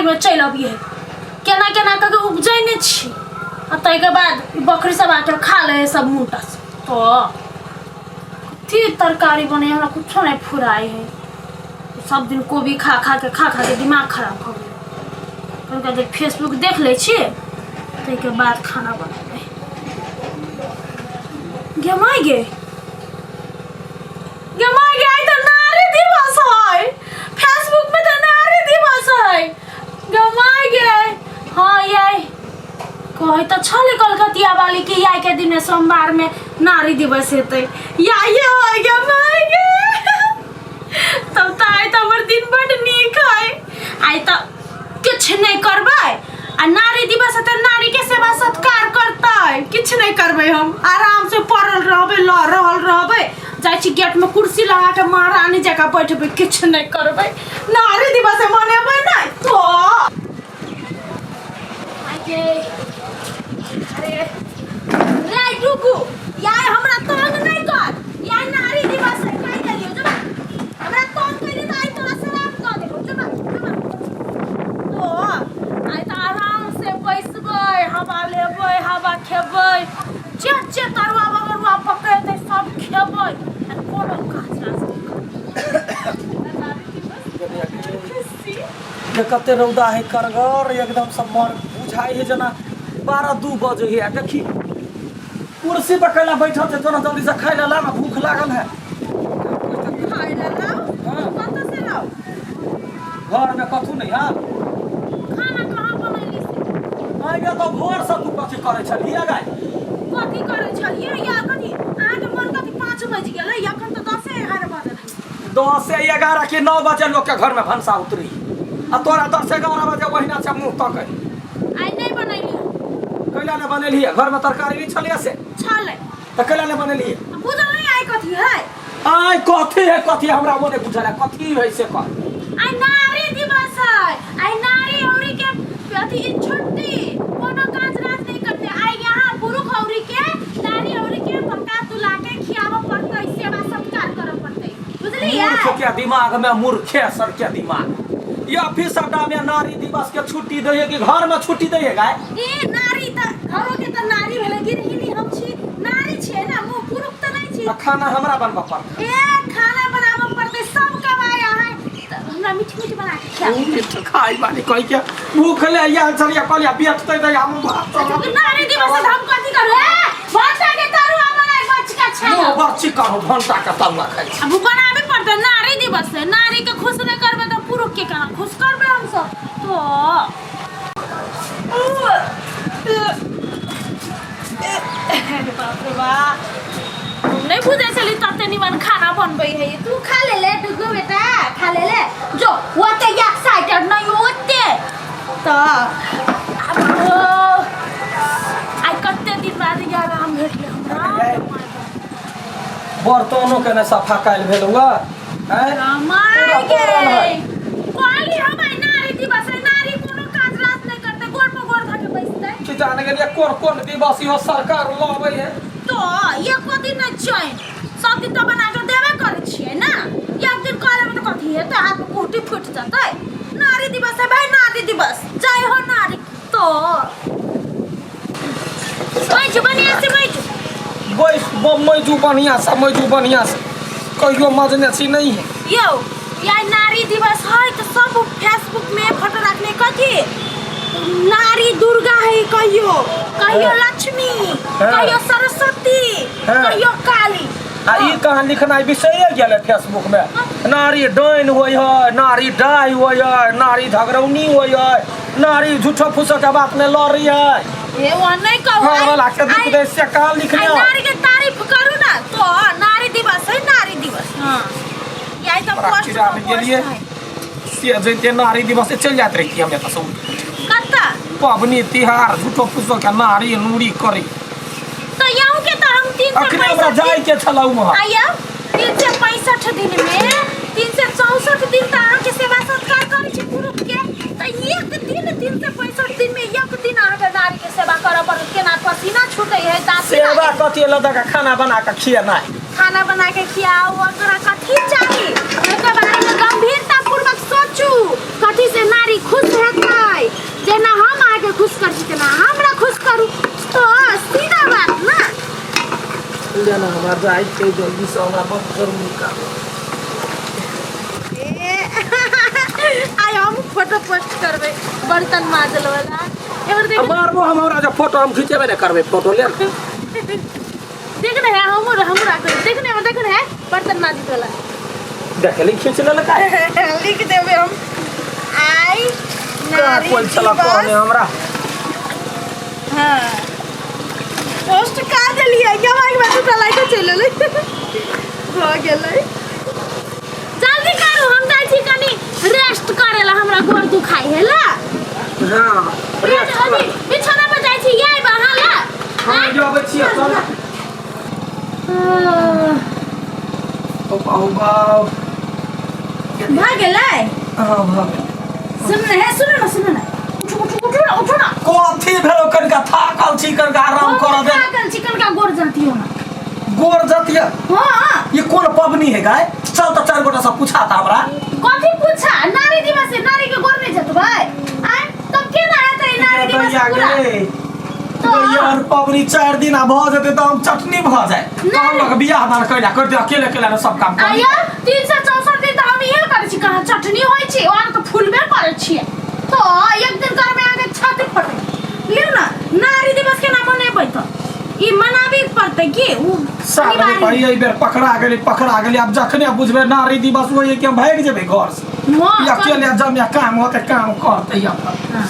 बाड़ीमे चलि अबियै। केना केना कऽ के उपजैने छी आ ताहिके बाद ई बकरी सब आके खा लै है सब मोटा सब। तो कथी तरकारी बने, हमरा कुछो नहीं फुराइ है। सब दिन कोबी खा खा के, खा खा के दिमाग खराब भऽ गेलै। कनिका देर फेसबुक देख लै छी, ताहिके बाद खाना बनेबै। गे माय गे, गे माय गे, आइ तऽ नारी दिवस है। फेसबुक में तऽ नारी दिवस है। गे माय गे, हाँ ये कहै तऽ छलै कलकतिया वाली कि आइ के दिन सोमवार में नारी दिवस हेतै। या ये है गे माय गे, तब तऽ आइ तऽ हमर दिन बड नीक है। आइ तऽ किछु नहि करबै आ नारी दिवस हेतै, नारी के सेवा सत्कार करतै। किछु नहि करबै हम, आराम से पड़ल रहबै, ल रहल रहबै। जाइ छी गेट में कुर्सी लगा के महारानी जकाँ बैठबै, किछु नहि करबै, नारी दिवस मनेबै नहि तो। अरे रे रुकू यार, हमरा तंग नहीं कर यार। नारी दिवस है, कहि देलियो जो हमरा तंग कइली त आई तोरा शराब क देबो। जो जो तो आइ त आराम से बैसबै, हवा लेबै, हवा खेबै, जे जे तरुआ बगरुआ पकड़ेतै सब खेबै आ कोनो काज राज नहि करबै। जे कते रौदा है करगर एकदम सब मन बुझाइ है जेना 12-2 बजे है। आ देखी कुर्सी पर कैला बैठल छै, तोरा जल्दी से खाइ ला ला ना, भूख लागल है। खाइ ला लाउ? हाँ। कतऽ से लाउ? घर में कथू नहीं है। खाना कहाँ बनैली से? आइ तो भोर से तू कथी करै छलही गाय? कथी करै छलियै या कथी? अहाँके मन कथी 5 बजि गेलै? एखन तऽ 10-11 बजल है। 10-11 के 9 बजे लोग के घर में भनसा उतरी आ तोरा 10-11 बजे ओहिना छै मुँह तकै। आइ नहि बनैली। कैला नहि बनेलियै? घर में तरकारी नहि छलियै से? छलै। तऽ कैला नहि बनेलियै? आ बुझल नहि आइ कथी है? आइ कथी है, कथी हमरा वो नहि बुझल है, कथी है से कह। आइ नारी दिवस है, आइ नारी औरी के अथी छुट्टी, कोनो काज राज नहीं करते। आइ यहाँ पुरुष औरी के, नारी औरी के पका तुला के खियाबऽ पड़तै, सेवा सत्कार करऽ पड़तै, बुझलियै? मूर्ख के दिमाग में, मूर्खे सर के दिमाग। ये ऑफिस अड्डा में नारी दिवस के छुट्टी दै है कि घर में छुट्टी दै है गाय? ए नारी तऽ घरो के तऽ नारी भेलै, गृहिणी हम छी, नारी छियै ने, मुँह पुरुष तऽ नहि छी। आ खाना हमरा बनबऽ पड़तै? ए खाना बनाबऽ पड़तै, सब कमाइ अहाँ तऽ हमरा मीठ मीठ बना के खियाबऽ। मीठ खाइ बानी कहि के भूख ले आयल छलियै, कहलियै बेचतै तऽ हम भात अच्छा, नारी दिवस से हम कथी करू? ए भनसा के तरुआ बनाइ बचका छै। मुँह बर्ची करू, भनसा के तरुआ खाइ छी। अब बनाबे पड़तै, नारी दिवस है, नारी के खुश नहीं करबै तऽ पुरुष के केना खुश करबै हमसब? तो अरे बाप रे बाप, हम नहीं बुझै छली तते निमन खाना बनबै है। तू खा ले ले डुगू बेटा, खा ले ले जो, ओते एक्साइटेड नहीं ओते। तऽ आब हो, आइ कते दिन बाद ई आराम भेटलै हमरा। बर्तनो के नहि सफा कैल भेल हुआ हैं? रामाय पूरा गे पड़ल है। कहली हम आइ नारी दिवस है, नारी कोनो काज राज नहीं करते, गोड़ पर गोड़ धके बैसते। कि जाने गेलियै कोन कोन दिवस इहो सरकार लबै है। तो एको दिन नहि चैन, सब दिन तऽ बना के देबे करै छियै ना, एक दिन कह लेबै तऽ कथी हेतै? हाथ में कुटी फूटि जेतै? नारी दिवस है भाई, नारी दिवस, जय हो नारी। तो बैठ बढ़िया से बैठ। बैस मैजू बढ़िया से, मैजू बढ़िया से, कहियो मजने छी नहीं है। यौ या नारी दिवस है तऽ सब फेसबुक में फोटो रखने कथी नारी दुर्गा है, कहियो कहियो लक्ष्मी, कहियो सरस्वती, कहियो काली। आ ई कहाँ लिखनाइ बिसरिए गेलै फेसबुक में, नारी डाइन होइ है, नारी डाइ होइ है, नारी झगड़ौनी होइ है, नारी झूठो फूसो के बात में लड़ी है। ए वो नहीं कहू। घर वाला के दुख दे से कहाँ लिखने आई हो? नारी के तारीफ करू ना तो नारी दिवस है, नारी दिवस। हाँ यही तो बड़ा पोस्ट चिड़ा में पर गेलियै। पोस्ट है। से जैते नारी दिवस से चलि जाइत रहितियै हम एतऽ से उठि। कतऽ? पबनी तिहार झूठो फूसो के नारी नूरी करी। तो यहूं के तो हम तीन सौ अखने हमरा पैंसठ जाय के छल उम्हर। आइयो 365 दिन में 364 दिन तऽ अहाँके सेवा सत्कार करै छी पुरुष के, तऽ एक दिन 365 दिन में एक दिन अहाँके नारी के सेवा करऽ पड़त। केना पसीना छूटै है, दाँत सेवा लागै है। कथी लऽ दऽ के खाना बना के खिएनाइ? खाना बना के खियाओ, ओकरा कथी चाही ओकर बारे में गंभीरता पूर्वक सोचू, कथी से नारी खुश हेतै। ले ना, हमरा जाइ छै जल्दी से, हमरा बहुत जरूरी काम है। आइ हम फोटो पोस्ट करबै बर्तन माजल वाला एबर देख। मारबो हम, हमरा जे फोटो हम खिचेबे नहि करबै, फोटो ले। देख ने है, हमर हमरा कर देख ने, देख ने है बर्तन माजल वाला। देखली, खींच लेलकै। लिख देबै हम आइ नारी कोई छला दिवस। कहने हमरा। हाँ, पोस्ट का देलियै क्या भाई? बात तो लाइक चलि एलै, भऽ गेलै। जल्दी करू, हम जाइ छी कनी रेस्ट करे ला, हमरा गोड़ दुखाइ है ला। हाँ, रेस्ट कर। अथी, बिछौना पर जाइ छी याय बहा ला। हाँ, जाबै छियै, चल। ओ बाउ बाउ। भऽ गेलै? हाँ, भऽ गेलै। सुन ने हे, सुन ना, सुन ना, उठू उठू, उठू ना, उठू ना। कथी भेलो? कनिका थाकल छी, कनिका आराम करऽ दे। थाकल छी, कनिका गोड़ जाती हो ना। गोड़ जतिया? हाँ। ये कोन पबनी है गाय? चल तऽ चारि गोटा सब पूछा था हमरा। कथी पूछा? नारी दिवस है, नारी के गोड़ नहीं जतबै आय तब केना हेतै नारी दिवस दैया पूरा? गे तो यार, पबनी 4 दिन आ भऽ जेतै तऽ हम चटनी भऽ जाय। नहि। तहन लोक बियाह दान कैला करते, अकेले अकेले ने सब काम कर। आया 364 दिन तऽ हम इहे करै छी, कहाँ चटनी होइ छै? और तऽ फूलबे करै छियै, तो एक दिन करबै अहाँके छाती फटै। लिउ ना, नारी दिवस केना मनेबै? तऽ ई मनाबे पड़तै की उ साल अनिवार्य। भाई, एहि बेर पकड़ा गेली, पकड़ा गेली। आब जखने बुझबै नारी दिवस होइए कि हम भागि जेबै घर से। हँ, ई अकेले जब काम होतै, काम करतै अपन। हाँ।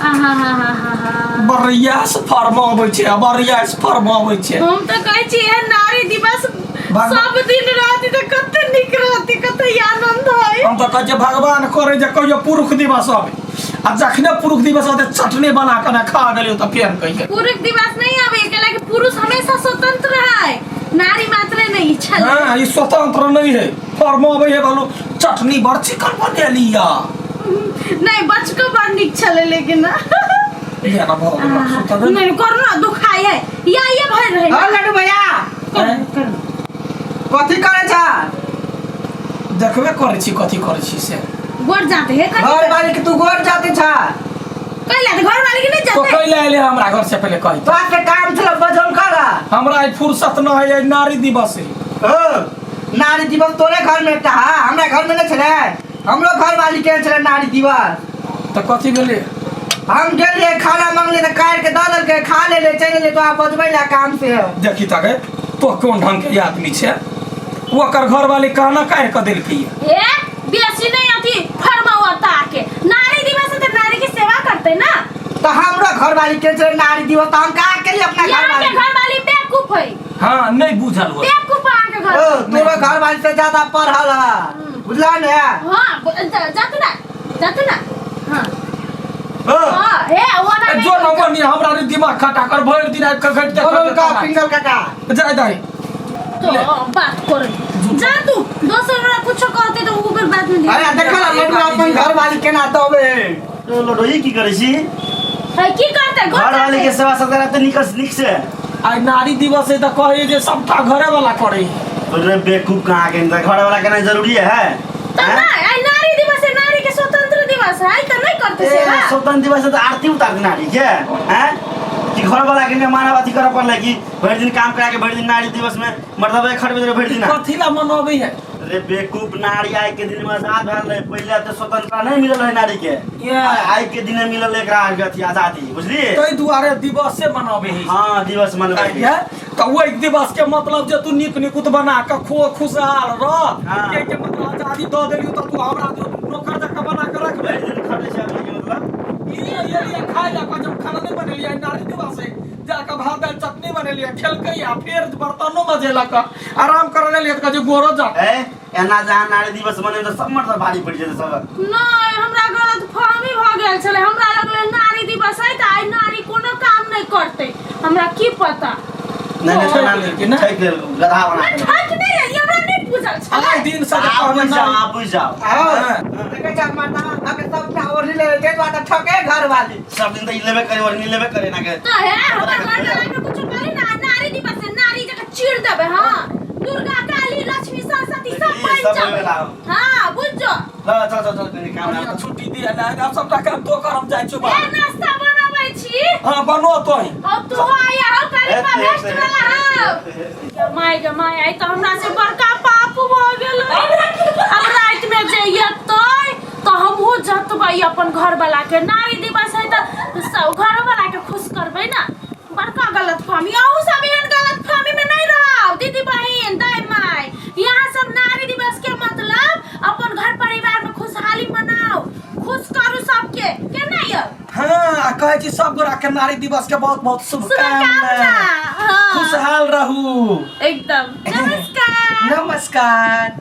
आहा हा हा हा हा। बरियास फर्म अबै छै, बरियास फर्म अबै छै। हम तऽ कहै छी एहन नारी दिवस सब दिन रहती तऽ कते नीक रहती, कते आनंद है। हम तऽ कहै छियै भगवान करै जे कहियो पुरुष दिवस आबै, आ जखने पुरुष दिवस आबै चटनी बना कऽ ने खा गेलियौ तऽ फेर कहियै। पुरुष दिवस नहीं आवे के कि पुरुष हमेशा स्वतंत्र है, नारी मात्र नहीं छल। हाँ, ई स्वतंत्र नहीं है। फर्म अबै है बालू चटनी बड़ चिकन बनेली या। नहीं, बचको बड़ नीक छले लेकिन ना। इहे ना भऽ गेल स्वतंत्र। नहीं, करू ना, दुखाय है या ये भर रहे। हाँ लड्डू भैया। करू करू। कथी करे छा? देखबे करै छी कथी करै छी से। गोर जाते है कथी? घर वाली के तू गोर जाते छा? कैला तो घर वाले के नहीं तो जाते। कैला एले हमरा घर से, पहले कही। तोरा से काम छल बजम कर। हमरा आई फुर्सत न है, आई नारी दिवस है। ओ नारी दिवस तोरे घर में एकटा हा, हमरा घर में नहीं छले। हमरो घर वाली के छले नारी दिवस। तऽ कथी भेलै? हम गेलिए खाना मंगले तऽ काट के दऽ देलकै, खा लेले, चलि गेलै। तो आप बजबै ला काम से। देखी तके तो कोन ढंग के आदमी छै, ओकर घर वाली कहना काटि कऽ देलकै। ए बेसी नहीं अथी फरमावता के, नारी दिवस है तो नारी की सेवा करते ना। तऽ हमरो घर वाली के छले नारी दिवस, तऽ हम का केलिए अपना घर यहाँ के वाली? घर वाली बेवकूफ है। हाँ, नहीं बुझल हो। बेवकूफ है अहाँ के घर। ओ तोरो घर वाली से ज्यादा पढ़ल है, बुझला ने? हाँ, जातु ना, जातु ना, हाँ। ओ हाँ, हे वो ना। जो न बनी हमरा रे दिमाग खटा कर भरि दिन आबि कऽ घटते। बोलो का पिंगल काका। जाय दाई। तो बात करे जा तू, दोसर वाला कुछ कहते तो ओकर बात में अरे देखल लड्डू अपन घर वाली केना दबे। लड्डू, ई की करै छी? है की करते? घर वाली के सेवा सत्कार तऽ नीक नीक से। आइ नारी दिवस है तऽ कहै जे सबटा घरे वाला करै। अरे बेवकूफ कहाँ के, घर वाला केना जरूरी है? तो ना, आई नारी दिवस है, नारी के स्वतंत्र दिवस है, तो नहीं करते ए सेवा। स्वतंत्र दिवस है तऽ आरती उतारते नारी के हैं कि घर वाला के मानव अथी करऽ पड़लै कि भरि दिन काम करा के भरि दिन नारी दिवस में मतलब खटबैत रहे भरि दिन। कथी ला मनबै है? अरे बेवकूफ, नारी आइ के दिन में आजाद भेल रहे। पहिले तऽ स्वतंत्रता नहीं मिलल रहे नारी के। आइ के दिन मिलल एकरा अथी आजादी, बुझलिए? ताहि दुआरे दिवस से मनबै है। हाँ, दिवस मनबै। है तऽ ओहि दिवस के मतलब जे तू नीक निकुत बना कऽ खो, खुशहाल रह। हाँ। के के मतलब आजादी दऽ देलियौ तऽ तू हमरा जो नौकर जकाँ बना कऽ रखबै। भरि दिन खटै छै आदमी के मतलब। ई एलियै खाय लए कऽ, जब खाना नहि बनेलियै, नारी दिवस है, जाकऽ भात दालि चटनी बनेलियै, खेलकै आ फेर बर्तनो मजेलक, आराम करऽ लेलियै तऽ कहै छै गोरो जा। ए एना जहाँ नारी दिवस मनेबै तऽ सब मतलब भारी पड़ि जेतै सब। नहीं, हमरा गलत फहमी भऽ गेल छलै। हमरा लगलै नारी दिवस है तऽ आइ नारी कोनो काम नहि करतै। हमरा की पता। नहि नहि, ठकि लेलकै ने? ठकि लेलकै, गधा बना नहि के। ठकि नहि लेलियै, हमरा नहि बुझल छलै। आइ दिन से जे आब कहबै बुझि जाओ। नारी आब बुझि जाओ। हाँ, देखै छ मर्दा अके सबटा ओढ़ी ले ते दुआरे ठके घर वाली। सब दिन तऽ ई लेबे करे, ओढ़नी लेबे करे ना के। तऽ हे हमर घर वाला के कुछो कहली ना, नारी दिवस है, नारी जकाँ चीर देबै। हाँ, दुर्गा, काली, लक्ष्मी, सरस्वती सब ई बनि सब जेबै। होइवला हौ। हाँ, बुझ जो। ल चल चल चल, कनि काम बढ़िया छुट्टी दिया ले, आब सबटा काम तो करम, जाइ छौ ए बाहर। नाश्ता बनाबै छी। हाँ, बनो तो ही। हम तू आया हो ए, करीबा ते- बेस्ट ते- वाला हौ। माय गे माय, आइ तऽ हमरा से बड़का पाप भऽ गेल। अब राति में जे एतै तऽ हमहूँ जतबै अपन घरवला के। नारी दिवस है तऽ सब घरवला के खुश करबै ने। बड़का गलतफहमी। अहूँ सब एहन गलतफहमी में नहीं रहब दीदी बहिन दाई माय। यहाँ सब नारी दिवस के मतलब अपन घर परिवार में खुशहाली मनाओ, खुश करू सबके। केना यौ? हाँ, आ कहै छी सब गोरा के नारी दिवस के बहुत बहुत शुभकामना। शुभकामना, हाँ। खुशहाल रहू। एकदम। नमस्कार। नमस्कार।